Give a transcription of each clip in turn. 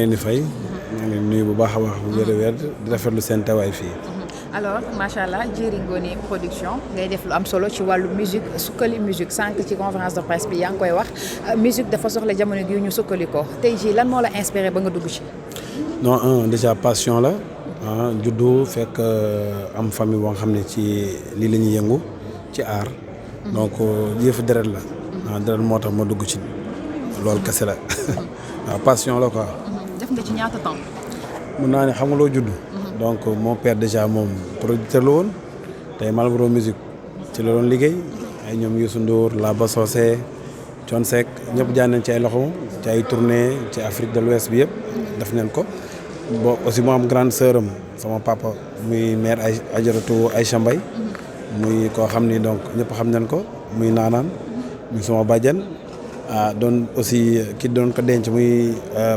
leen di fay. maa ngi leen nuyu bu baax a baax bu wér a wér di rafetlu seen tawaay fii. alors macha allah Diery Ngoné production ngay def lu am solo ci wàllu musique sukkali musique sànq ci conférence de presse bi yaa ngi koy wax musique dafa soxla jamono gi ñu sukkali ko tey jii lan moo la inspiré ba nga dugg ci. non déjà passion la juddu fekk am famille boo xam ne ci lii la ñuy yëngu ci art. donc yëfu deret la. deret moo tax ma dugg ci loolu kese la waaw passion la quoi. def nga ci ñaata temps. mun naa ne xam nga loo judd. donc mon père déjà moom producteur la woon tey Malboro musique ci la doon liggéey ay ñoom Youssou Ndour Laba Socé Thione Seck ñëpp jaan nañ ci ay loxo ci ay tournée ci Afrique de l'Ouest bi yëpp def nañ ko. bon aussi mu am grande sœur am sama papa muy mère ay Ajaratu Aïcha Mbaye muy koo xam ni donc ñëpp xam nañ ko muy naanaan muy sama bàjjen doon aussi ki doon ko denc muy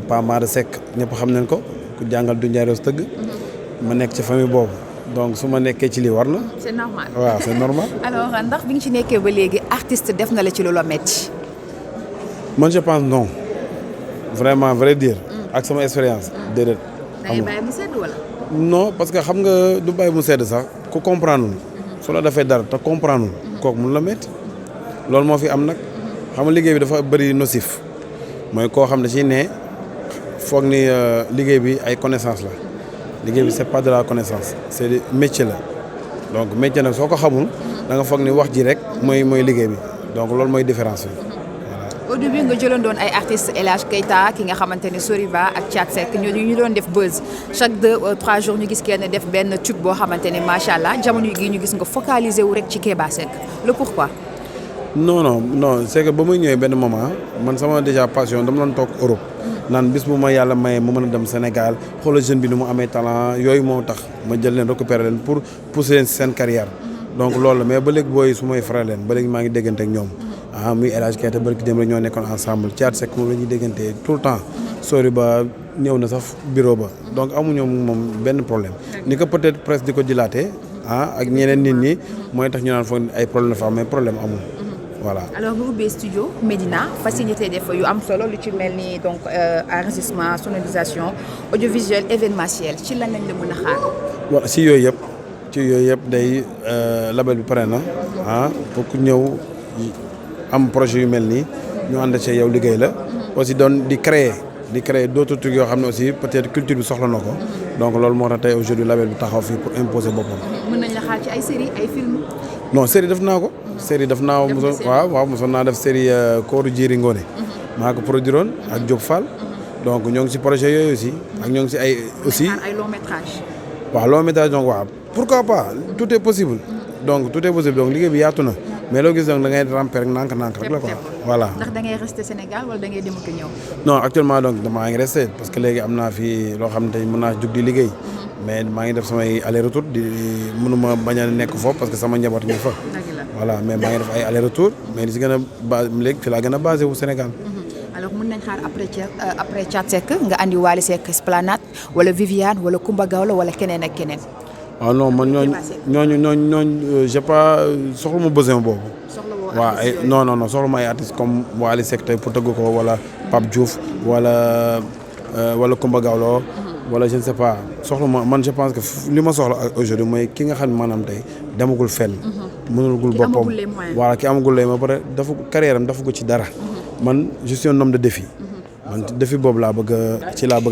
Pa Mada Seck ñëpp xam nañ ko ku jàngal du njaarees tëgg ma nekk ci famille boobu donc su ma nekkee ci lii war na. c'est normal waaw c'est normal. alors ndax bi nga ci nekkee ba léegi artiste def na la ci lu la metti. man je pense non vraiment vrai dire. ak sama expérience déedéet. da ngay bàyyi mu sedd wala. non parce que xam nga du bàyyi mu sedd sax ku comprendre su la defee dara te comprendre kooku mun la métti loolu moo fi am nag xam nga liggéey bi dafa bëri nocif mooy koo xam ne ci ne foog ni liggéey bi ay connaissance la liggéey bi c'est pas de la connaissance c'est métier la donc métier nag soo ko xamul da nga foog ni wax ji rek mooy liggéey bi donc loolu mooy différence bi. au début nga jëloon doon ay artistes El Hadj Keita ki nga xamante ne Soriba ak Thiat Seck ñu doon def buzz chaque 2 ou 3 jours ñu gis kenn def benn tube boo xamante ne macha allah jamono gi ñu gis nga focaliser wu rek ci Kéba Seck le pourquoi. non c'est que ba muy ñëwee benn moment man sama déjà passion dama doon toog Europe naan bis bu ma yàlla mayee mu mën a dem Sénégal xoolal jeune bi ni mu amee talent yooyu moo tax ma jël leen récupérer leen pour pousser leen seen carrière donc loolu la mais ba léegi booy su may faral leen ba léegi maa ngi déggante ak ñoom. muy El Hadj Keita barki dem rek ñoo nekkoon ensemble Thiat Seck moom la ñuy déggante tout le temps Soriba ñëw na sax bureau ba donc amuñu moom benn problème ni ko peut-être presque di ko dilaatee ak ñeneen nit ñi mooy tax ñu naan foog ay problème la fa am mais problème amul voilà. alors nga ubbee studio Médina facilité def yu am solo lu ci mel ni donc enregistrement sonorisation audiovisuel événementiel ci lan lañ la mën a xaar. waaw ci yooyu yëpp day label bi pare na pour ku ñëw. am projet yu mel nii ñu ànd ci yow liggéey la aussi doon di créer d'autres trucs yoo xam ne aussi peut-être culture bi soxla na ko donc loolu moo tax tey aujourd'hui label bi taxaw fii pour imposer boppam. mën nañ la xaar ci ay séries ay films. non série def naa ko. série def naa mosoon naa def série Kooru Diery Ngoné. maa ko produiroon ak Diop Fall. donc ñoo ngi ci projet yooyu aussi. ak ñoo ngi ci ay aussi ay long métrage. waaw long métrage donc waaw pourquoi pas tout est possible. donc tout est possible donc liggéey bi yaatu na. mais loo gis donc da ngay ramper rek nànk rek la quoi voilà. ndax da ngay rester Sénégal wala da ngay dem ak ñëw. non actuellement donc maa ngi resté parce que léegi am naa fi loo xam ne mën naa jug di liggéey. mais maa ngi def samay aller retour di mënuma bañ a nekk foofu parce que sama njaboot ngi fa. voilà mais maa ngi def ay aller retour mais li si gën a léegi fi laa gën a basé wu Sénégal. alors mën nañ xaar après Thiat Seck nga andi Wally Seck Esplanade wala Viviane wala Coumba Gawlo wala keneen ak keneen. waaw non man ñooñu j'ai pas soxla ma besoin boobu. waaw ay non soxla ma ay artistes comme Wally Seck tey pour tëgg ko wala Pape Diouf wala Coumba Gawlo wala je ne sais pas soxla ma man je pense que li ma soxla aujourd'hui mooy ki nga xam ne maanaam tey demagul fenn. mënulgul boppam voilà ki amagul lay ma pare dafa carrière am dafa ko ci dara. man je suis un homme de défi. man défi boobu laa bëgg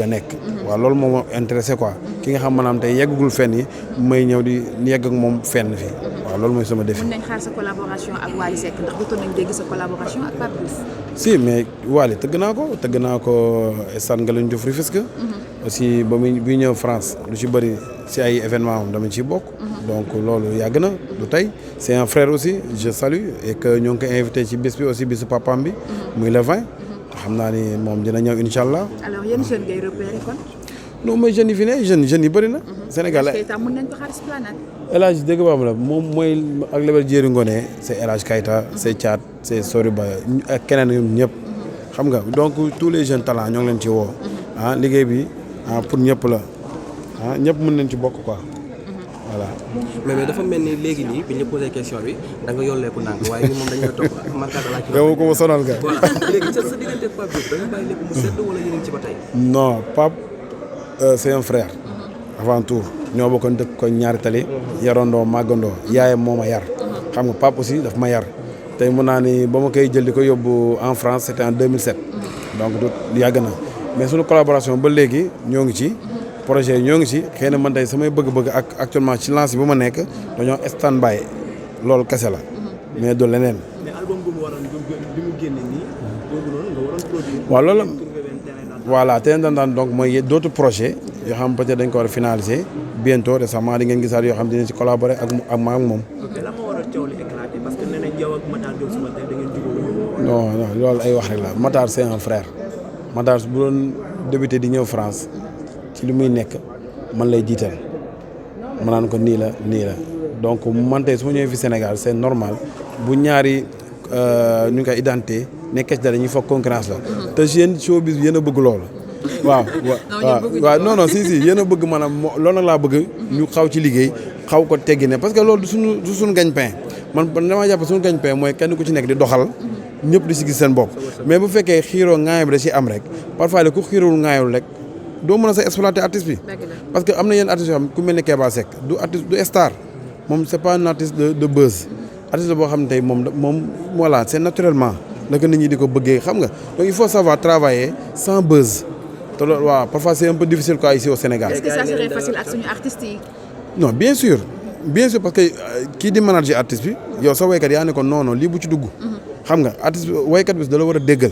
a nekk. waaw loolu moo ma intéressé quoi ki nga xam maanaam tey yeggagul fenn yi may ñëw di yegg ak moom fenn fii waaw loolu mooy sama défi. mën nañ xaar sa collaboration ak Wally Seck ndax jotoon nañ dégg sa collaboration ak Pape Diouf. si mais Wally tëgg naa ko stade Ngalandou Diouf Rufisque. aussi ba muy ñëw France lu ci bëri si ay événements am dama ciy bokk. donc loolu yàgg na du tey c'est un frère aussi je salue et que ñoo ngi koy invité ci bés bi aussi bisu papaam bi. muy le 20. xam naa ni moom dina ñëw incha allah. alors yan jeunes ngay repérer kon. non mooy jeunes yi fi ne jeunes yi bëri na. Sénégal Keita mën nañ ko xaar Esplanade. El Hadj dégg nga la moom mooy ak label Diery Ngoné c'est El Hadj Keita c'est Thiat c'est Soriba ak keneen ñoom ñëpp. xam nga donc tous les jeunes talents ñoo ngi leen ci woo. liggéey bi pour ñëpp la ñëpp mën nañ ci bokk quoi. voilà. mais dafa mel ni léegi nii bi ñu posé question bi da nga yolleeku ndànk waaye ñun moom dañu la topp Matar laaj. yow ko ma sonal nga. voilà léegi sa diggante Pape Diouf da nga bàyyi lépp mu sedd wala yéen ci ba tey. non Pape c'est un frère. avant tout ñoo bokkoon dëkk ko ñaari tali. yarandoo màggandoo yaayam moo ma yar. xam nga Pape aussi daf ma yar. tey mun naa ni ba ma koy jël di ko yóbbu en France c'était en 2007. donc du yàgg na mais suñu collaboration ba léegi ñoo ngi ci. projet yi ñoo ngi ci xëy na man tey samay bëgg-bëgg ak actuellement ci lancé bi ma nekk dañoo stand by loolu kese la. mais du leneen. mais album bu mu waroon bi mu génne nii. boobu noonu nga waroon produire. waaw loolu voilà terrain d'entente donc mooy d'autres projets yoo xam peut-être dañ ko war a finaliser bientôt récemment di ngeen gisaat yoo xam dinañ ci collaborer ak moom. ok lan moo waral coow li éclaté parce que nee nañ yow ak Matar Diop suba tey da ngeen jubóo. non loolu ay wax rek la Matar c'est un frère Matar bu doon débuté di ñëw France ci li muy nekk man lay jiital ma naan ko nii la donc man tey su ma ñëwee fi Sénégal c'est normal bu ñaari ñu ngi koy identité nekkee ci dara ñuy foog concurrence la te yéen showbiz bi yéen a bëgg loolu. waaw non si yéen a bëgg maanaam loolu nag laa bëgg ñu xaw ci liggéey xaw ko teggi ne parce que loolu du suñu gagne-pain man damaa jàpp suñu gagne-pain mooy kenn ku ci nekk di doxal ñëpp di si gis seen bopp mais bu fekkee xiiroo ŋaayam bi da ci am rek parfois ku xiirul ŋaayul rek doo mën a sa exploiter artiste bi parce que am na yenn artistes yoo xam ku mel ni Kéba Seck du artiste du star moom c'est pas un artiste de buzz artiste la boo xam ne tey moom voilà c'est naturellement naka nit ñi di ko bëggee xam nga donc il faut savoir travailler sans buzz te loolu waaw parfois c'est un peu difficile quoi ici au Sénégal. Est-ce que ça serait facile ak suñu artistes yi. non bien sûr parce que kii di manager artiste bi yow sa waykat yaa ne ko non lii bu ci dugg. xam nga artiste bi waykat bi da la war a déggal.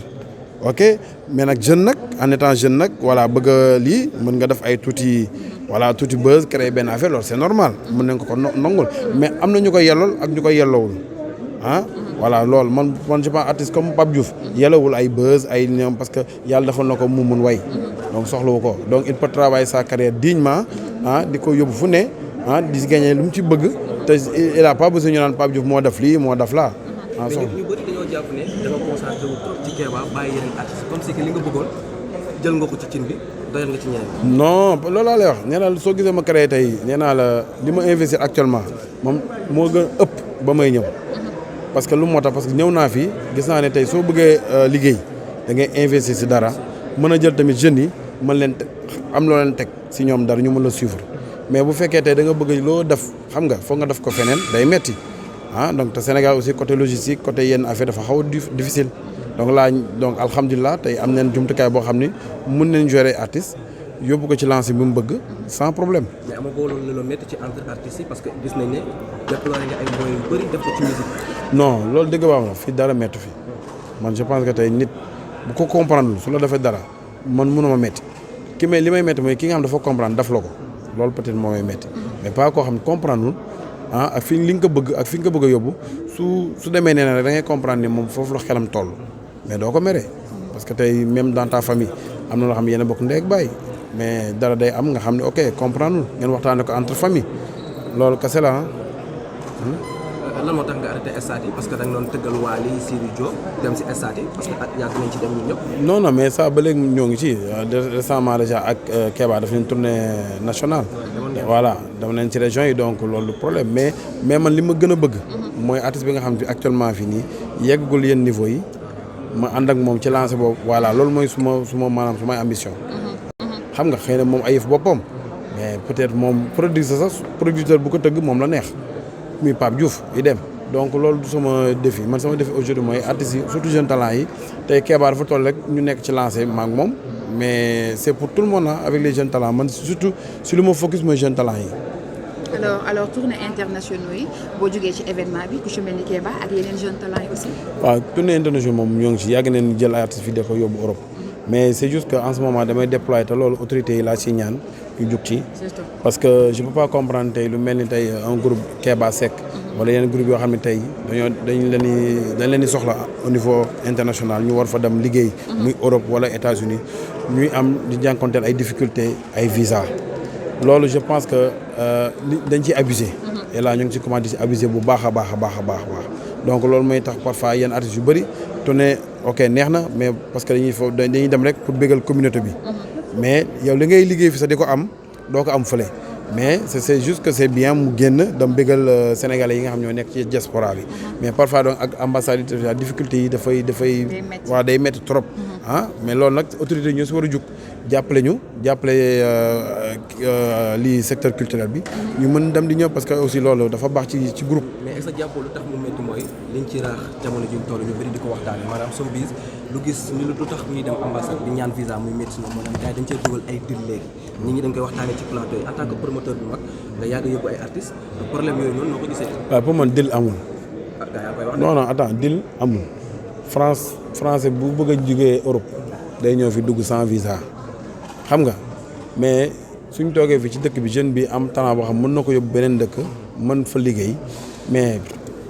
ok mais nag jeune nag en étant jeune nag voilà bëgg lii mën nga def ay tuuti buzz créer benn affaire loolu c'est normal mën nañ ko nangul mais am na ñu koy yellool ak ñu koy yelloowul ah. voilà loolu man je pense artiste comme Pape Diouf yellowul ay buzz ay ñoom parce que yàlla defal na ko mu mun way donc soxlawu ko donc il peut travailler sa carrière dignement di ko yóbbu fu ne di si gagner lu mu ci bëgg te il a pas besoin ñu naan Pape Diouf moo def lii moo def laa. mais ñu bëri dañoo jàpp ne da nga concentré wu trop ci Kéba bàyyi yeneen artiste comme si que li nga bëggoon jël nga ko ci cin bi doyal nga ci ñeneen. non loolu laa lay wax nee naa la soo gisee ma créé tey nee naa la li ma investir actuellement moom moo gën ëpp ba may ñëw. parce que lu moo tax parce que ñëw naa fi gis naa ne tey soo bëggee liggéey da ngay investir si dara mën a jël tamit jeunes yi mën leen am loo leen teg si ñoom dara ñu mën la suivre mais bu fekkee tey da nga bëgg loo def xam nga foog nga def ko feneen day metti donc te Sénégal aussi côté logistique côté yenn affaire dafa xaw a difficile donc alhamdulilah tey am nañ jumtukaay boo xam ni mën nañ gérer artiste yóbbu ko ci lancé bi mu bëgg sans problème. mais amagoo loolu la métti ci entre artistes yi parce que gis nañ ne déployé nga ay moyens yu bëri def ko ci musique. non loolu dëgg baax na fii dara métti fi man je pense que tey nit bu ko comprendre su la defee dara man mënuma métti li may métti mooy ki nga xam dafa comprendre daf la ko loolu peut-être moo may métti mais pas koo xam ne comprendre ak fi li nga ko bëgg ak fi nga ko bëgg a yóbbu su demee nee na rek da ngay comprendre ni moom foofu la xelam toll mais doo ko mere parce que tey même dans ta famille am na loo xam ne yéen a bokk ndey ak baay mais dara day am nga xam ne ok comprendre ngeen waxtaanee ko entre famille loolu kese la lan moo tax nga arrêté stade yi parce que da nga doon tëggal Wally Sidy Diop dem si stade yi parce que yàgg nañ ci dem ñun ñëpp. non mais ça ba léegi ñoo ngi ci récemment déjà ak Kéba daf leen tournée nationale. voilà dama nañ ci région yi donc loolu problème mais man li ma gën a bëgg. mooy artiste bi nga xam ne actuellement fii nii yeggagul yenn niveau yi ma ànd ak moom ci lancé boobu voilà loolu mooy suma maanaam sumay ambition. xam nga xëy na moom ay yëf boppam mais peut-être moom producteur bu ko tëgg moom la neex. muy Pape Diouf yi dem donc loolu du sama défi man sama défi aujourd'hui mooy artistes yi surtout jeunes talents yi tey Kéba dafa toll rek ñu nekk ci lancé maak moom mais c'est pour tout le monde avec les jeunes talents man surtout si lu ma focus mooy jeunes talents yi. alors tournée internationaux yi boo jógee ci événement bi ku ci mel ni Kéba ak yeneen jeunes talents yi aussi. waaw tournée internationaux moom ñoo ngi ci yàgg nañ jël ay artistes fii da ko yóbbu Europe mais c'est juste que en ce moment damay déployer te loolu autorités yi laa ci ñaan ñu jug ci. parce que je peux pas comprendre tey lu mel ni tey un groupe Kéba Seck. wala yenn groupe yoo xam ne tey dañ leen di soxla au niveau international ñu war fa dem liggéey. muy Europe wala États-Unis ñuy am di jànkonteel ay difficultés ay visa loolu je pense que dañ ciy abusé. et là ñu ngi ci commencé abusé bu baax a baax donc loolu mooy tax parfois yenn artistes yu bëri tourné ok neex na mais parce que dañuy dem rek pour bégal communauté bi. mais yow li ngay liggéey fi sax di ko am doo ko am fële mais c'est juste que c'est bien mu génn dem bégal sénégalais yi nga xam ñoo nekk ci diaspora bi mais parfois donc ak ambassade yi difficulté yi dafay waaw day métti trop mais loolu nag autorité ñoo si war a jug jàppale ñu jàppale lii secteur culturel bi ñu mën dem di ñëw parce que aussi loolu dafa baax ci groupe. mais est-ce que jàppoo lu tax mu métti mooy liñ ci raax jamono ji ñu toll ñu bëri di ko waxtaane maanaam showbiz lu gis ñu lu tax ñuy dem ambassade di ñaan visa muy métti si ñoom maanaam gars yi dañ cee dugal ay dil léegi nit ñi dañ koy waxtaane ci plateau yi en tant que promoteur bu mag nga yàgg yóbbu ay artistes problème yooyu noonu noo ko gisee. waaw pour man dil amul. gars yaa koy wax non attends dil amul français bu bëgg a jugee Europe day ñëw fi dugg sans visa xam nga mais suñ toogee fi ci dëkk bi jeune bi am talent boo xam mën na ko yóbbu beneen dëkk mën fa liggéey mais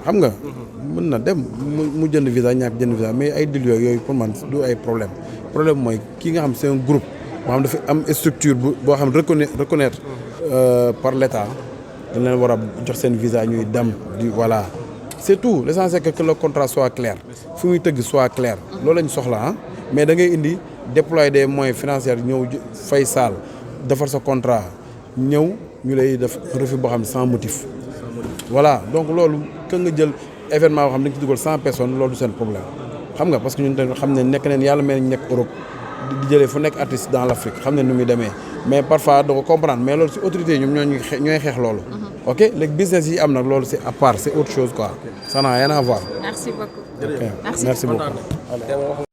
xam nga mën na dem mu jënd visa ñàkk jënd visa mais ay dil yooyu pour man du ay problème mooy kii nga xam c'est un groupe boo xam dafa am structure boo xam reconnaître par l'État dañ leen war a jox seen visa ñuy dem di voilà c'est tout l'essentiel que le contrat soit clair fu muy tëgg soit clair loolu lañ soxla mais da ngay indi déployer des moyens financiers ñëw fay saal defar sa contrat ñëw ñu lay def refus boo xam sans motif voilà donc loolu que nga jël événement boo xam ne dañ ci dugal 100 personnes loolu du seen problème xam nga parce que ñun tamit xam ne nekk neen yàlla mel nañ nekk Europe di jëlee fu nekk artiste dans l'Afrique xam ne nu muy demee mais parfois doo ko comprendre mais loolu si autorité yi ñoom ñooy xeex loolu ok léegi business yi am nag loolu c'est à part c'est autre chose quoi ça n'a rien à voir. Merci beaucoup. Ok. Merci beaucoup.